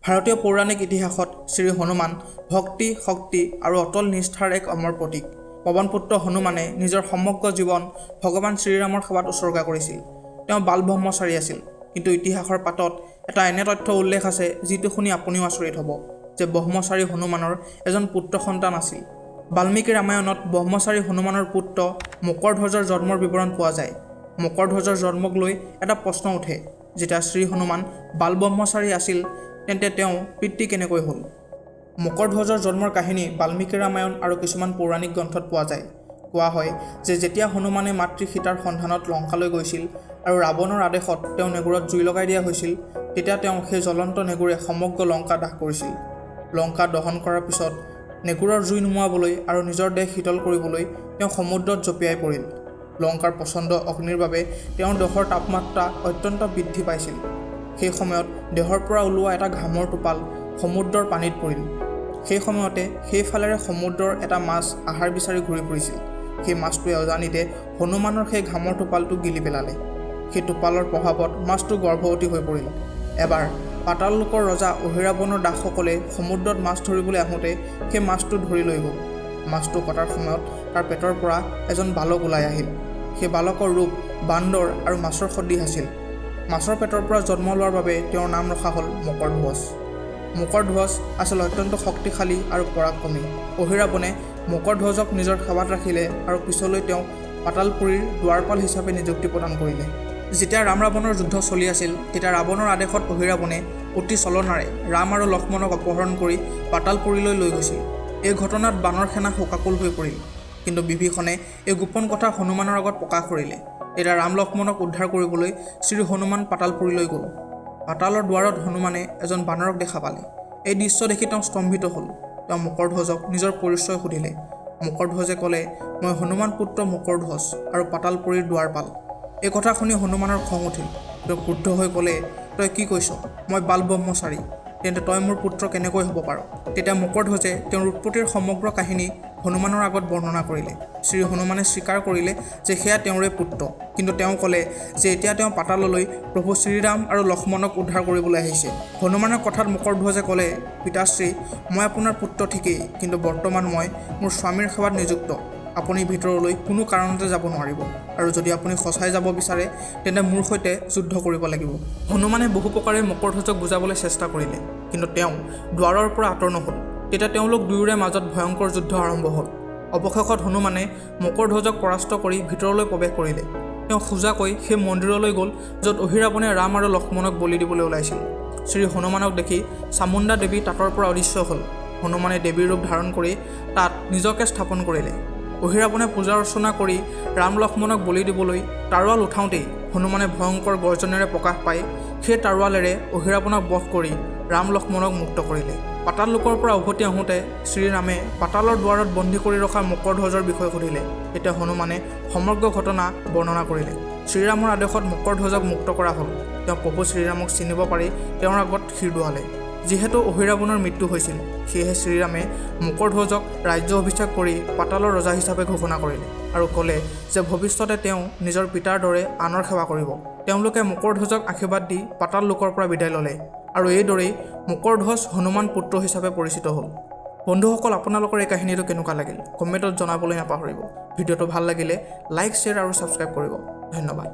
ভাৰতীয় পৌৰাণিক ইতিহাসত শ্ৰী হনুমান ভক্তি, শক্তি আৰু অটল নিষ্ঠাৰ এক অমৰ প্ৰতীক। পৱনপুত্ৰ হনুমানে নিজৰ সমগ্ৰ জীৱন ভগৱান শ্ৰীৰামৰ সেৱাত উছৰ্গা কৰিছিল। তেওঁ বাল ব্ৰহ্মচাৰী আছিল। কিন্তু ইতিহাসৰ পাতত এটা এনে তথ্য উল্লেখ আছে, যিটো শুনি আপুনিও আচৰিত হ'ব যে ব্ৰহ্মচাৰী হনুমানৰ এজন পুত্ৰ সন্তান আছিল। বাল্মীকি ৰামায়ণত ব্ৰহ্মচাৰী হনুমানৰ পুত্ৰ মকৰধ্বজৰ জন্মৰ বিৱৰণ পোৱা যায়। মকৰধ্বজৰ জন্মক লৈ এটা প্ৰশ্ন উঠে, যেতিয়া শ্ৰী হনুমান বাল ব্ৰহ্মচাৰী আছিল, তেন্তে তেওঁ পিতৃ কেনেকৈ হ'ল? মকৰধ্বজৰ জন্মৰ কাহিনী বাল্মীকি ৰামায়ণ আৰু কিছুমান পৌৰাণিক গ্ৰন্থত পোৱা যায়। কোৱা হয় যে যেতিয়া হনুমানে মাতৃ সীতাৰ সন্ধানত লংকালৈ গৈছিল আৰু ৰাৱণৰ আদেশত তেওঁ নেগুৰত জুই লগাই দিয়া হৈছিল, তেতিয়া তেওঁ সেই জ্বলন্ত নেগুৰে সমগ্ৰ লংকা দাহ কৰিছিল। লংকা দহন কৰাৰ পিছত নেগুৰৰ জুই নুমুৱাবলৈ আৰু নিজৰ দেহ শীতল কৰিবলৈ তেওঁ সমুদ্ৰত জঁপিয়াই পৰিল। লংকাৰ প্ৰচণ্ড অগ্নিৰ বাবে তেওঁৰ দেহৰ তাপমাত্ৰা অত্যন্ত বৃদ্ধি পাইছিল। সেই সময়ত দেহৰ পৰা ওলোৱা এটা ঘামৰ টোপাল সমুদ্ৰৰ পানীত পৰিল। সেই সময়তে সেইফালেৰে সমুদ্ৰৰ এটা মাছ আহাৰ বিচাৰি ঘূৰি ফুৰিছিল। সেই মাছটোৱে অজানিতে হনুমানৰ সেই ঘামৰ টোপালটো গিলি পেলালে। সেই টোপালৰ প্ৰভাৱত মাছটো গৰ্ভৱতী হৈ পৰিল। এবাৰ পাতাল লোকৰ ৰজা অহিৰাৱণৰ দাসসকলে সমুদ্ৰত মাছ ধৰিবলৈ আহোঁতে সেই মাছটো ধৰি লৈ গ'ল। মাছটো কটাৰ সময়ত তাৰ পেটৰ পৰা এজন বালক ওলাই আহিল। সেই বালকৰ ৰূপ বান্দৰ আৰু মাছৰ সদৃশ আছিল। মাছৰ পেটৰ পৰা জন্ম লোৱাৰ বাবে তেওঁৰ নাম ৰখা হ'ল মকৰধ্বজ। মকৰধ্বজ আছিল অত্যন্ত শক্তিশালী আৰু পৰাক্ৰমী। অহিৰাৱণে মকৰধ্বজক নিজৰ সেৱাত ৰাখিলে আৰু পিছলৈ তেওঁক পাতালপুৰীৰ দ্বাৰপাল হিচাপে নিযুক্তি প্ৰদান কৰিলে। যেতিয়া ৰাম ৰাৱণৰ যুদ্ধ চলি আছিল, তেতিয়া ৰাৱণৰ আদেশত অহিৰাৱণে অতি ছলনাৰে ৰাম আৰু লক্ষ্মণক অপহৰণ কৰি পাতালপুৰীলৈ লৈ গৈছিল। এই ঘটনাত বানৰ সেনা শোকাকুল হৈ পৰিল। কিন্তু বিভীষণে এই গোপন কথা হনুমানৰ আগত প্ৰকাশ কৰিলে। তেতিয়া ৰাম লক্ষ্মণক উদ্ধাৰ কৰিবলৈ শ্ৰী হনুমান পাতালপুৰীলৈ গ'ল। পাতালৰ দুৱাৰত হনুমানে এজন বানৰক দেখা পালে। এই দৃশ্য দেখি তেওঁ স্তম্ভিত হ'ল। তেওঁ মকৰধ্বজক নিজৰ পৰিচয় সুধিলে। মকৰধ্বজে ক'লে, "মই হনুমান পুত্ৰ মকৰধ্বজ আৰু পাতালপুৰীৰ দুৱাৰপাল।" এই কথা শুনি হনুমানৰ খং উঠিল। তেওঁ ক্ৰুদ্ধ হৈ ক'লে, "তই কি কৈছ? মই বাল ব্ৰহ্মচাৰী, তেন্তে তই মোৰ পুত্ৰ কেনেকৈ হ'ব পাৰ?" তেতিয়া মকৰধ্বজে তেওঁৰ উৎপত্তিৰ সমগ্ৰ কাহিনী হনুমানৰ আগত বৰ্ণনা কৰিলে। শ্ৰী হনুমানে স্বীকাৰ কৰিলে যে সেয়া তেওঁৰে পুত্ৰ। কিন্তু তেওঁ ক'লে যে এতিয়া তেওঁ পাতাললৈ প্ৰভু শ্ৰীৰাম আৰু লক্ষ্মণক উদ্ধাৰ কৰিবলৈ আহিছে। হনুমানৰ কথাত মকৰধ্বজে ক'লে, "পিতাশ্ৰী, মই আপোনাৰ পুত্ৰ ঠিকেই, কিন্তু বৰ্তমান মই মোৰ স্বামীৰ সেৱাত নিযুক্ত। আপুনি ভিতৰলৈ কোনো কাৰণতে যাব নোৱাৰিব আৰু যদি আপুনি সঁচাই যাব বিচাৰে, তেন্তে মোৰ সৈতে যুদ্ধ কৰিব লাগিব।" হনুমানে বহু প্ৰকাৰে মকৰধ্বজক বুজাবলৈ চেষ্টা কৰিলে, কিন্তু তেওঁ দুৱাৰৰ পৰা আঁতৰ নহ'ল। তেতিয়া তেওঁলোক দুয়োৰে মাজত ভয়ংকৰ যুদ্ধ আৰম্ভ হ'ল। অৱশেষত হনুমানে মকৰধ্বজক পৰাস্ত কৰি ভিতৰলৈ প্ৰৱেশ কৰিলে। তেওঁ সোজাকৈ সেই মন্দিৰলৈ গ'ল, য'ত অহিৰাৱণে ৰাম আৰু লক্ষ্মণক বলি দিবলৈ ওলাইছিল। শ্ৰী হনুমানক দেখি চামুণ্ডা দেৱী তাতৰ পৰা অদৃশ্য হ'ল। হনুমানে দেৱীৰ ৰূপ ধাৰণ কৰি তাত নিজকে স্থাপন কৰিলে। অহিৰাৱণে পূজা অৰ্চনা কৰি ৰাম লক্ষ্মণক বলি দিবলৈ তৰোৱাল উঠাওঁতেই হনুমানে ভয়ংকৰ গৰ্জনেৰে প্ৰকাশ পাই সেই তৰোৱালেৰে অহিৰাৱণক বধ কৰি ৰাম লক্ষ্মণক মুক্ত কৰিলে। পাতাল লোকৰ পৰা উভতি আহোঁতে শ্ৰীৰামে পাতালৰ দুৱাৰত বন্দী কৰি ৰখা মকৰধ্বজৰ বিষয়ে সুধিলে। তেতিয়া হনুমানে সমগ্ৰ ঘটনা বৰ্ণনা কৰিলে। শ্ৰীৰামৰ আদেশত মকৰধ্বজক মুক্ত কৰা হ'ল। তেওঁ প্ৰভু শ্ৰীৰামক চিনিব পাৰি তেওঁৰ আগত শিৰ দোৱালে। যিহেতু অহিৰাৱণৰ মৃত্যু হৈছিল, সেয়েহে শ্ৰীৰামে মকৰধ্বজক ৰাজ্য অভিষেক কৰি পাতালৰ ৰজা হিচাপে ঘোষণা কৰিলে আৰু ক'লে যে ভৱিষ্যতে তেওঁ নিজৰ পিতাৰ দৰে আনৰ সেৱা কৰিব। তেওঁলোকে মকৰধ্বজক আশীৰ্বাদ দি পাতাল লোকৰ পৰা বিদায় ল'লে আৰু এইদৰেই মকৰধ্বজ হনুমান পুত্ৰ হিচাপে পৰিচিত হ'ল। বন্ধুসকল, আপোনালোকৰ এই কাহিনীটো কেনেকুৱা লাগিল, কমেণ্টত জনাবলৈ নাপাহৰিব। ভিডিঅ'টো ভাল লাগিলে লাইক, শ্বেয়াৰ আৰু ছাবস্ক্ৰাইব কৰিব। ধন্যবাদ।